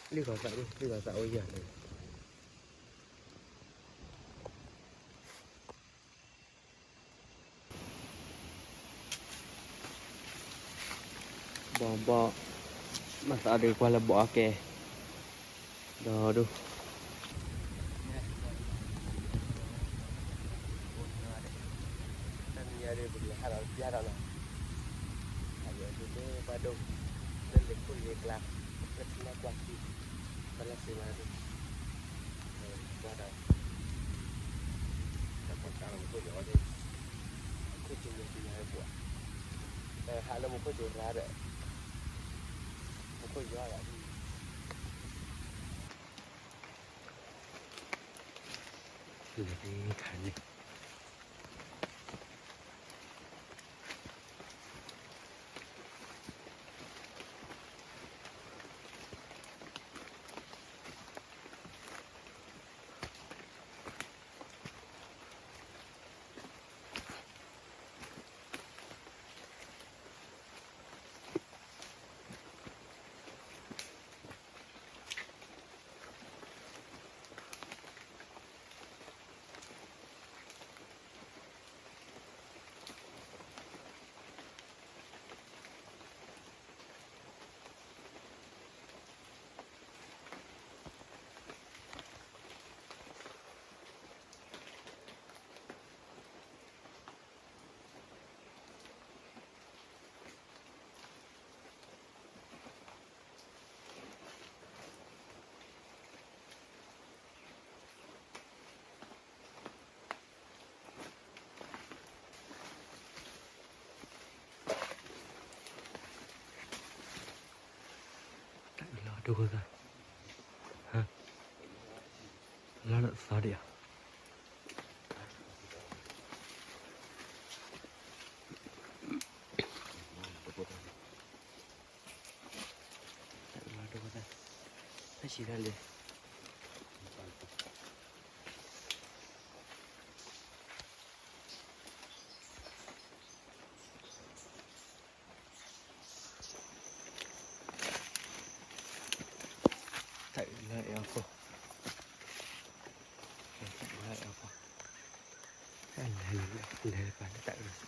လံၣ်ဂီၤသးဒ် လံၣ်ဂီၤသးအိၣ်ယၤန့ၣ် ဘီဘီ, မၤသးဒုးကွၢ်လၢဘီအကဲ, ဒီးဒိၣ်, တနံၤအံၤဒုး ပကလဲၤဟးဒီးပျၢ်ဒီးလီၤ, ဟးဒီးဒုးလၢပှၢ်ဒိၣ်, လၢလ့ၤခိၣ်လ့ၤကျါ, လၢထံနီၢ်ကွၢ်ထံ, ပလီၢ်စ့မးဒုး, ကွၢ်ဒီး တၢ်ကီတၢ်လီၤမူခိၣ်ယီၤဒၣ်, မူခိၣ်ကၠိယီၤတယီၤပှၤ, ဟးလၢမူခိၣ်ကၠိရၤဒီး, မူခိၣ်ယီၤယၤဒၣ်, လဲၤခါန့ၣ် တၢ်အၢၣ်လီၤဒိၣ်သး, လီၤဒိၣ်သးဒံးဧါ, တၢ်အၢၣ်လီၤဒိၣ်သး, တၢ်ဆံးတၢ်လ့ တၢ်အၢၣ်လီၤအဲၣ်အီၤဖိ, တၢ်အၢၣ်လီၤအဲၣ်အီၤဖိ, လဲၤလဲၤလဲၤလဲၤပှၤလၢတၢ်အၢၣ်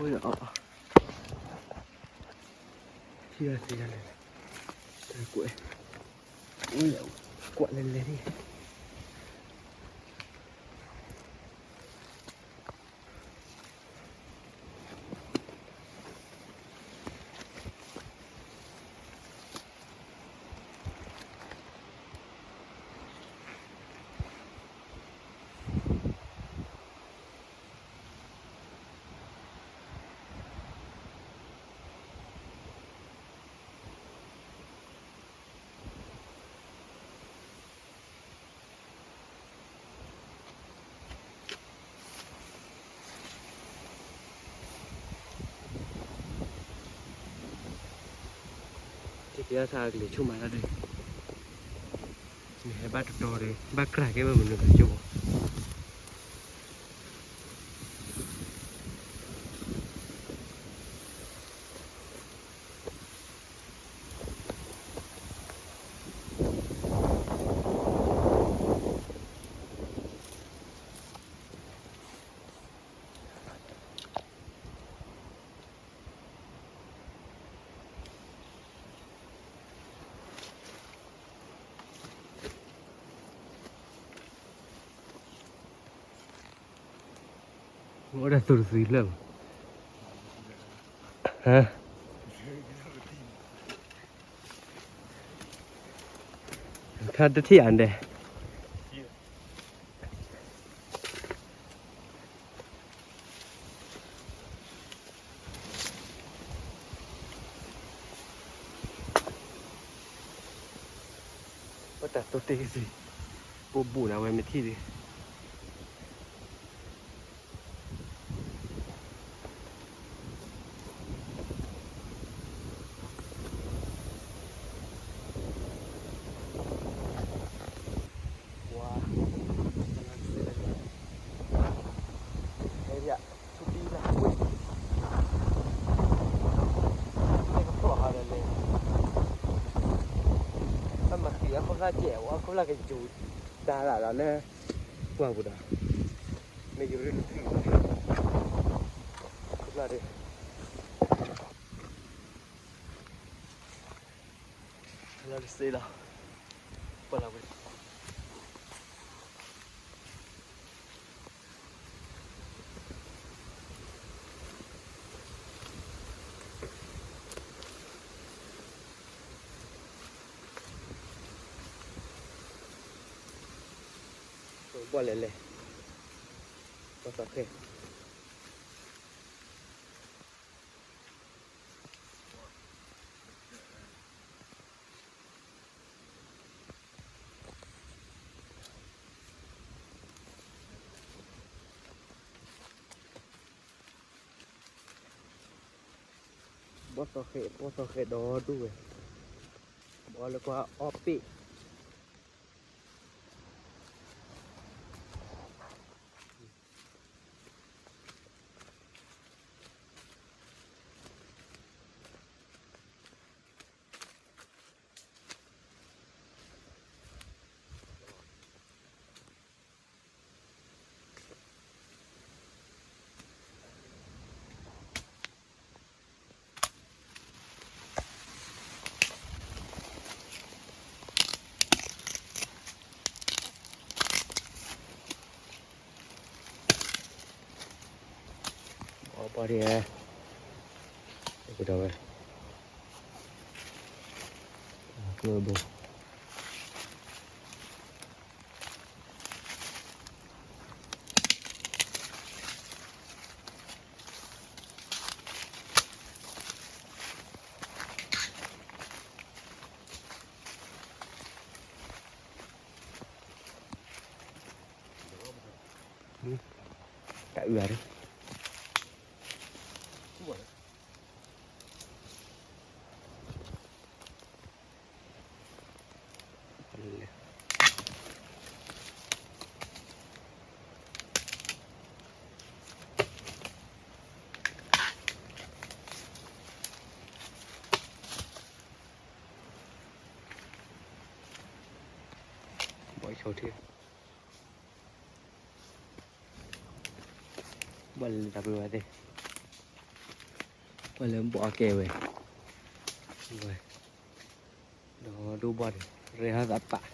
ထံၣ်သ့ဒ်လဲၣ်, ကွၢ်လဲၤလဲၤန့ၣ်. ကဲ ကဲထါကလဲၤဆိကမိၣ်တၢ်ဒီး, နဟဲဘၣ်တတီၤဒီး ဘၣ်ကြၢးကဲဝဲမနုၤကကၠိဘၣ်. အိၣ်ဒၣ်သိတသွံလၢာ်ဘၣ်, ဟါ, ခါတထံၣ်အဒဲး ပတၢ်တိတ့ၢ်ကစံး, ပဘူးနၤဝဲမ့ၢ်ထံၣ်ဒံး. ဆူတံၢ်လၢဝဲ, မ့ၢ်ကဖျိဟးဒီးလဲၣ်, ဘၣ်မၤဃံးအခိၣ်ဖျၢၣ်ကဲးဝဲ အခိၣ်ဖျၢၣ်ကယူၤတၢ်လၢ်လၢ်လၢပှၢ်ပူၤဒီး, မ့ၢ်ယူၤရ့ၣ်တချုး, ခိၣ်ဖျၢၣ်ဒီး လီၤတစ့လီၤ, ပှၢ်လီၤဝဲ ဘီၣ်လဲၣ်လဲၣ်, ဘီၣ်သီခဲ, ဘီၣ်သီခဲ, ဘီၣ်သီခဲဒီဒူၣ်ဝဲ, ဘီၣ်လၢကွၢ်အီၣ်ပ့ၣ် အီၣ်ပှၢ်ဒ်, ကဒီးဝဲ, ကျိဘိ တၢ်အုၣ်အါ, ဘၣ်ဆိထံ, ဘၣ်လၢတၢ်ပဝဲသ့ၣ်, လၢဘီၣ်အကဲဝဲ, ဝဲ, ဒီးဒိဘီၣ်န့ၣ် ရဲၣ်ဟီၣ်သးပာ်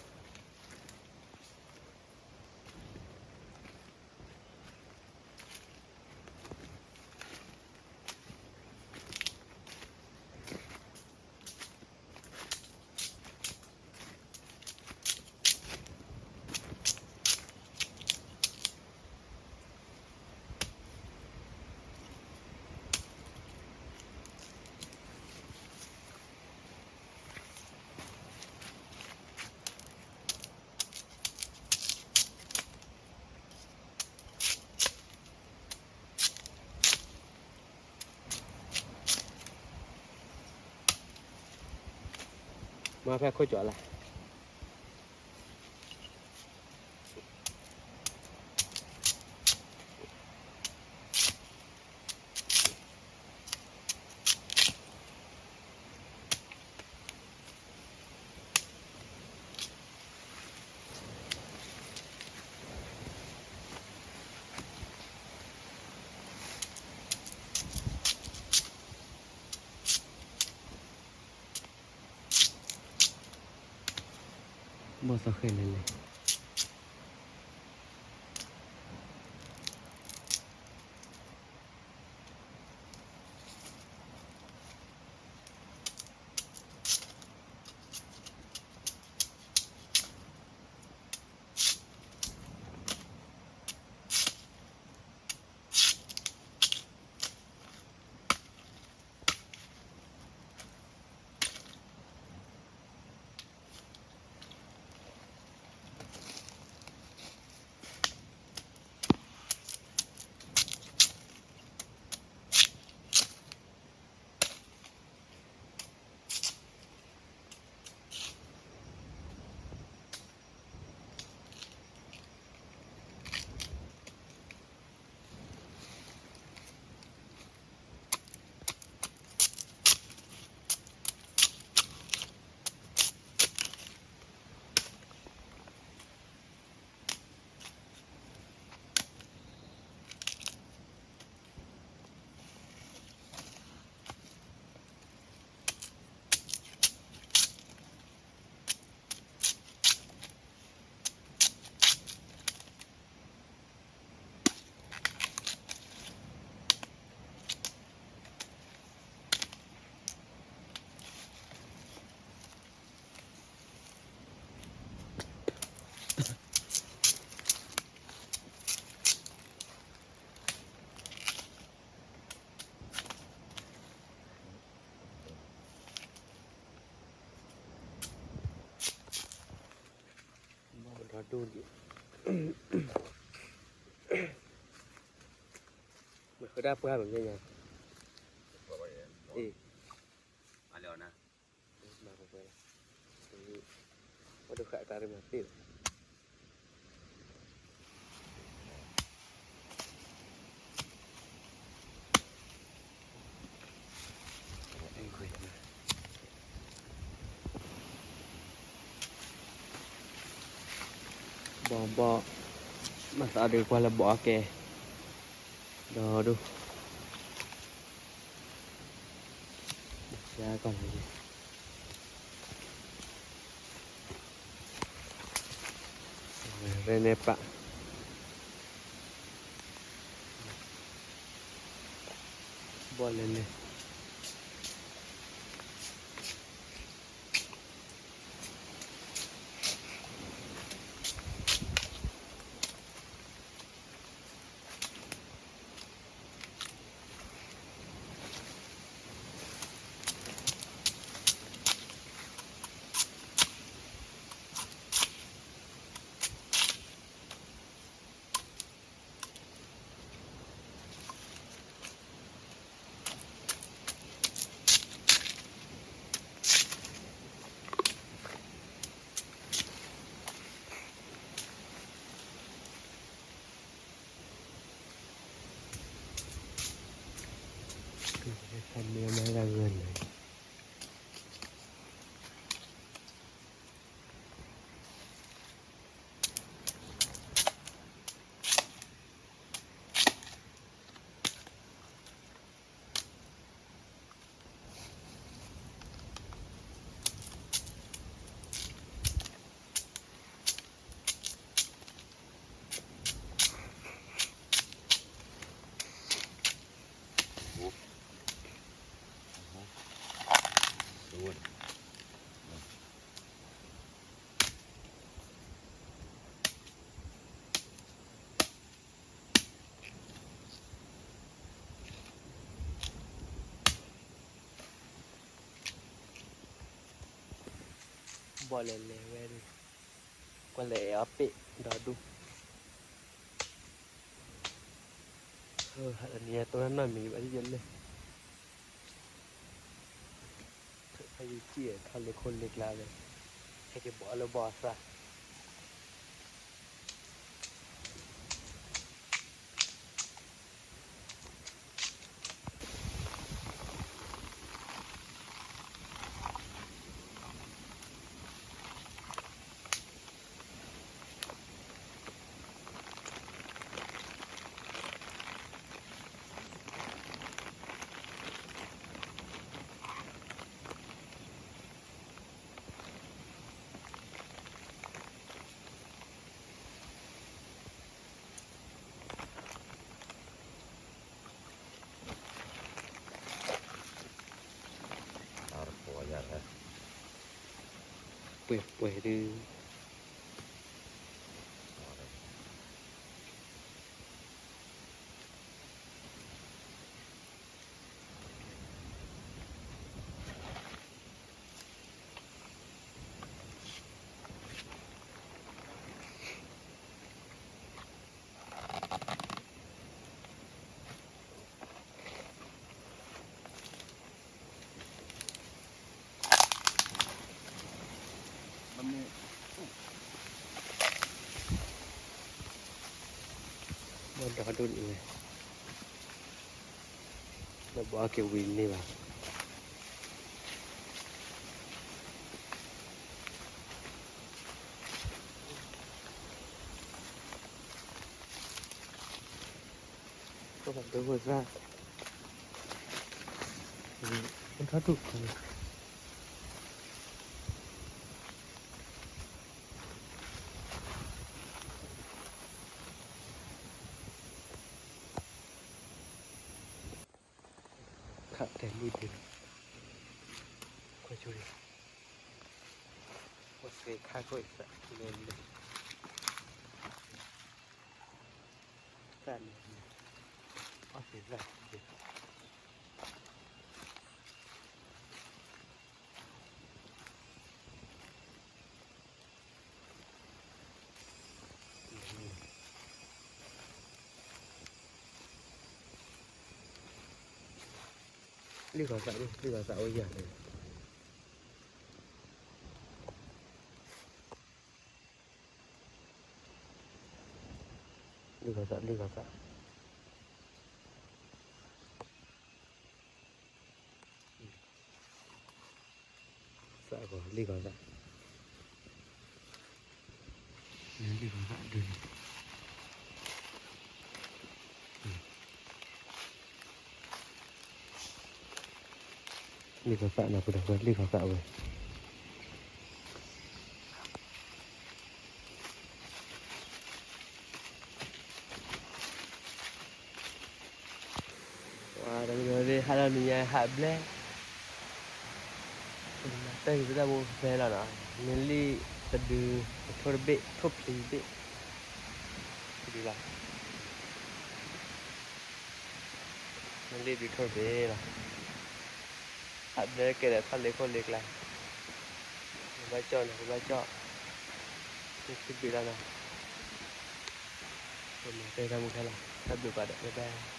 မၤဖဲခိၣ်ကၠီလၢ ဘီၣ်သီဃဲလဲၣ်လဲၣ်. ဒီဒိၣ်ဒံး, မ့ၢ်ဃုဒၣ်ပှၢ်ပညါ, အ့ၣ်, မၤလၢအီၤနၤ, မၤပှဲၤပှဲၤလီၤ, ပဒိၣ်ဃာ်တၢ်ရ့မၤသ့လီၤ. ဘီၣ်ဘီၣ်, မၤသးဒုးကွၢ်လၢဘီၣ်အကဲ, ဒီဒိၣ်, ကီၢ်လၢ ရဲၣ်နဲၣ်ပာ်, ဘီၣ်လဲၣ်လဲၣ်. ဘီၣ်လဲၤလဲၤဝဲဒၣ်, ကွၢ်လဲၤအဲၣ်အီၤပ့ၣ်ဒီဒူၣ်, ဟးတနံၤညါတိၢ်တၢ်နီတမံၤဘၣ်ဒ်လဲၣ်, ဖဲယစံၣ်ထီၣ်လၢခိၣ်လၢကျါဝဲ, ဟဲက့ၤဘီၣ်လၢဘီၣ်အသၣ် ပှဲၤပှဲၤဒုး ဘၣ်ဒီဒိၣ်န့ၣ်ဝဲ, ဒီးဘၣ်က့ၤဝံၤန့ၢ်ဘၣ်. ကဘၣ်ဒိဝဲဒၣ်, ထီၣ်ထူၣ်ခီ ခးတဲာ်လံဒုး, ခွဲးဆူၣ်, အိၣ်သ့ခါခိၣ်အံၤသးလဲၤလဲၤ, သးလဲၤလဲၤ, အိၣ်သ့သးလဲၤလဲၤ. လံၣ်ဂီၤသးဒုး, လံၣ်ဂီၤသးအိၣ်ယၤန့ၣ်, လံၣ်ဂီၤသး, လံၣ်ဂီၤသး, သးဂီၤ, လံၣ်ဂီၤသး, လံၣ်ဂီၤသးဒုးန့ၣ်, လံၣ်ဂီၤသးန့ၣ် ပဒီပုၢ်ဒီဝဲၢ် လံၣ်ဂီၤသးဝဲ ပှၤတဂၤဒီး ဟးလီၤနံၤညါဟးဘျဲၣ်, တၢ်ဂ့ၤပတၢ်ဘိဖဲလီၤနီၤ, မ့ၢ်လံၣ်တဒု, ထိၣ်တဘ့ၣ်, ထိၣ်ဖျံးဘ့ၣ်, ဒ်လီၤ, မ့ၢ်လံၣ်ဒုးထိၣ်တဘ့ၣ်လီၤ, ဟးဘျဲၣ်ကဲဒီးထီၣ်လၢခိၣ်လၢကျါ, ပဘၣ်ကၠီၣ်နီၤ, ပဘၣ်ကၠီၣ်, မ့ၢ်သံဘ့ၣ်လီၤနီၤ, ပမၤတဲတၢ်မူခဲလီၤ, တၢ်ဘျုးပှၤဒီး bye bye.